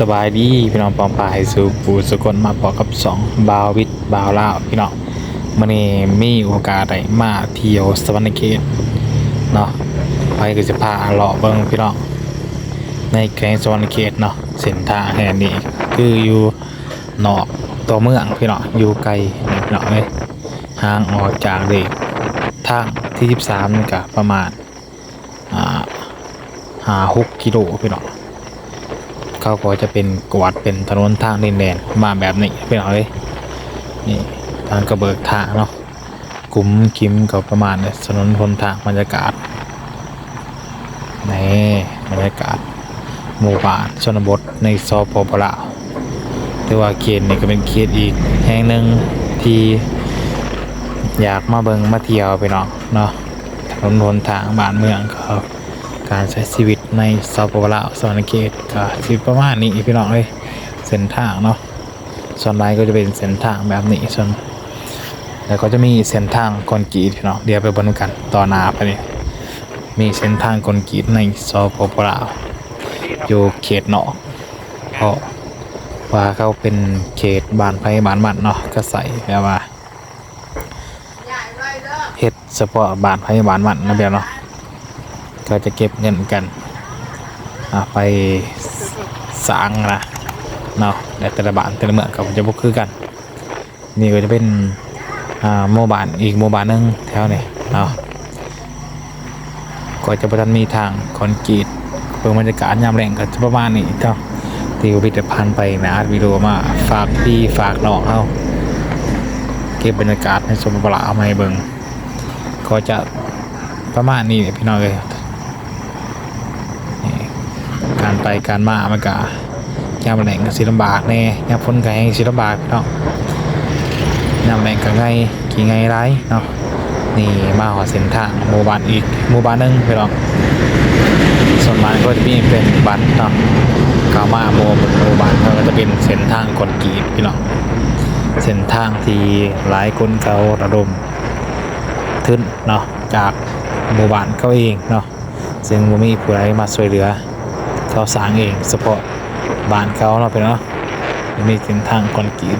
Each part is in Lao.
ສະບາຍດີພີ່ນ້ອງປ້ອງປາຍສູ່ຜູ້ສູ່ຄົນ ມາພໍ້ກັບຊ່ອງບ່າວວິດບ່າວລາວພີ່ນ້ອງ. ມື້ນີ້ມີໂອກາດໄດ້ມາທ່ຽວສະຫວັນນະເຂດເນາະ, ໄປກໍຊິພາເລາະເບິ່ງພີ່ນ້ອງ ໃນແຂວງສະຫວັນນະເຂດເນາະ. ເສັ້ນທາງແຫ່ງນີ້ຄືຢູ່ນອກຕົວເມືອງພີ່ນ້ອງ, ຢູ່ໄກພີ່ນ້ອງເອີຍ, ຫ່າງອອກຈາກເລກທາງທີສິບສາມນີ້ກໍປະມານ ອ່າ ຫ້າຫົກກິໂລພີ່ນ້ອງ. ເຂົາກໍຈະເປັນກວາດເປັນຖະໜົນທາງດິນແດງມາແບບນີ້ພີ່ນ້ອງເອີຍ. ນີ້ທາງກະເບີກທາງເນາະ, ກຸມກິມກໍປະມານນີ້ ຖະໜົນຫົນທາງ ບັນຍາກາດ ນີ້ບັນຍາກາດໝູ່ບ້ານຊົນນະບົດໃນ ສປປ ລາວ. ຖືວ່າເຂດນີ້ກໍເປັນເຂດອີກແຫ່ງໜຶ່ງທີ່ຢາກມາເບິ່ງມາທ່ຽວພີ່ນ້ອງເນາະ. ຖະໜົນຫົນທາງບ້ານເມືອງເຂົາ ການໃຊ້ຊີວິດໃນ ສປປ ລາວ ສະຫວັນນະເຂດ ກໍຊິປະມານນີ້ພີ່ນ້ອງເອີຍ. ເສັ້ນທາງເນາະ ສ່ວນຫຼາຍກໍຈະເປັນເສັ້ນທາງແບບນີ້ ສ່ວນ ແລ້ວກໍຈະມີເສັ້ນທາງຄອນກຣີດພີ່ນ້ອງ. ດຽວໄປເບິ່ງນຳກັນຕໍ່ໜ້າໄປນີ້ ມີເສັ້ນທາງຄອນກຣີດໃນ ສປປ ລາວ ຢູ່ເຂດນອກ ເພາະວ່າເຂົາເປັນເຂດບ້ານໃຜບ້ານມັນເນາະ, ກໍໃຊ້ແບບວ່າ ເຮັດສະເພາະບ້ານໃຜບ້ານມັນນະ ແບບເນາະ, ກໍຈະເກັບເງິນກັນ ອ່າ ໄປສ້າງນະເນາະ, ແຕ່ ແຕ່ລະບ້ານແຕ່ລະເມືອງກໍຈະບໍ່ຄືກັນ. ນີ້ກໍຈະເປັນ ອ່າ ໝູ່ບ້ານອີກໝູ່ບ້ານໜຶ່ງແຖວນີ້ເນາະ. ກໍຈະບໍ່ທັນມີທາງຄອນກຣີດ. ເບິ່ງບັນຍາກາດຍາມແລງກໍຈະປະມານນີ້ເນາະ, ທີ່ວິດໄດ້ຜ່ານໄປນະ ອັດວິດີໂອມາຝາກພີ່ຝາກນ້ອງເຮົາ ເກັບບັນຍາກາດໃນ ສປປ ລາວ ເອົາມາໃຫ້ເບິ່ງ. ກໍຈະປະມານນີ້ແຫຼະພີ່ນ້ອງເອີຍ. ນີ້ ການໄປການມາມັນກະ ຍາມແລ້ງກໍຊິລຳບາກແດ່, ຍາມຝົນກໍແຮ່ງຊິລຳບາກເນາະ. ຍາມແລ້ງກໍໄງ່ ຂີ້ໄງ່ຫຼາຍເນາະ. ນີ້ມາຮອດເສັ້ນທາງໝູ່ບ້ານອີກໝູ່ບ້ານໜຶ່ງພີ່ນ້ອງ. ສ່ວນຫຼາຍກໍຈະມີເປັນບັດເນາະ, ເຂົ້າມາໝູ່ ໝູ່ບ້ານເຂົາກໍຈະເປັນເສັ້ນທາງຄອນກຣີດພີ່ນ້ອງ. ເສັ້ນທາງທີ່ຫຼາຍຄົນເຂົາລະດົມທຶນເນາະ ຈາກໝູ່ບ້ານເຂົາເອງເນາະ. ເຊິ່ງບໍ່ມີຜູ້ໃດມາຊ່ວຍເຫຼືອ, ເຂົາສ້າງເອງສະເພາະບ້ານເຂົາເນາະພີ່ນ້ອງເນາະ. ມີເສັ້ນທາງຄອນກຣີດ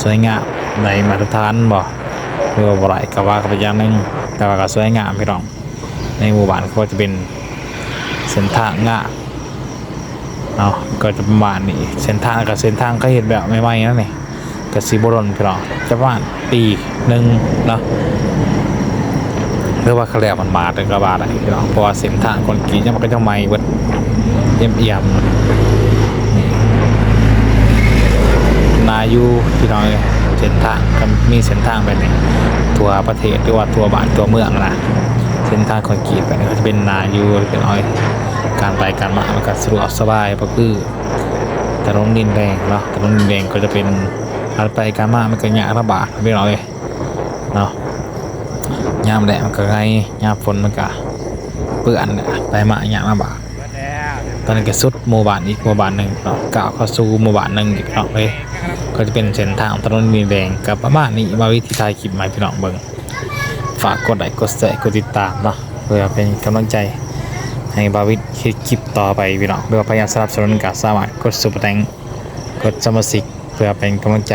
ສວຍງາມ ໄດ້ມາດຕະຖານບໍ່ ຫຼືວ່າບໍ່ໄດ້ກໍວ່າກັນໄປຢ່າງໜຶ່ງ, ແຕ່ວ່າກໍສວຍງາມພີ່ນ້ອງ. ໃນໝູ່ບ້ານກໍຈະເປັນເສັ້ນທາງງາມເນາະ, ກໍຈະປະມານນີ້. ເສັ້ນທາງ ກໍເສັ້ນທາງເຂົາເຮັດແບບໃໝ່ໆນັ້ນນີ້ ກະຊິບໍ່ດົນພີ່ນ້ອງ, ຈະປະມານປີໜຶ່ງເນາະ ຫຼືວ່າຄັນແລ້ວມັນມາແຕ່ກະວ່າໄດ້ພີ່ນ້ອງ, ເພາະວ່າເສັ້ນທາງຄອນກຣີດຍັງ ມັນກະຍັງໃໝ່ເບິດ ອຽມໆ. ນີ້ ໜ້າຢູ່ພີ່ນ້ອງເອີຍ, ເສັ້ນທາງ ຄັນມີເສັ້ນທາງແບບນີ້ທົ່ວປະເທດ ຫຼືວ່າທົ່ວບ້ານທົ່ວເມືອງນະ, ເສັ້ນທາງຄອນກຣີດແບບນີ້ກໍຈະເປັນໜ້າຢູ່ພີ່ນ້ອງເອີຍ. ການໄປການມາມັນກະສະດວກສະບາຍ ບໍ່ຄື ຖະໜົນດິນແດງເນາະ, ຖະໜົນດິນແດງກໍຈະເປັນ ການໄປການມາມັນກໍຍາກລຳບາກພີ່ນ້ອງເອີຍເນາະ. ຍາມແລ້ງມັນກໍໄງ່ ຍາມຝົນມັນກໍເປື້ອນ ໄປມາຍາກລຳບາກ. ຕອນນີ້ກໍສຸດໝູ່ບ້ານອີກໝູ່ບ້ານໜຶ່ງເນາະ, ກ້າວເຂົ້າສູ່ໝູ່ບ້ານໜຶ່ງອີກເນາະເອີຍ. ກໍຈະເປັນເສັ້ນທາງຖະໜົນດິນແດງ ກໍປະມານນີ້. ບ່າວວິດຊິຖ່າຍຄລິບມາໃຫ້ພີ່ນ້ອງເບິ່ງ. ຝາກກົດໄລ ກົດແຊ ກົດຕິດຕາມເນາະ ເພື່ອເປັນກຳລັງໃຈໃຫ້ບ່າວວິດເຮັດຄລິບຕໍ່ໄປພີ່ນ້ອງ, ຫຼືວ່າໃຜຢາກສະໜັບສະໜູນກໍສາມາດກົດຊຸບເປີແຕັງ ກົດສະມາຊິກ ເພື່ອເປັນກຳລັງໃຈ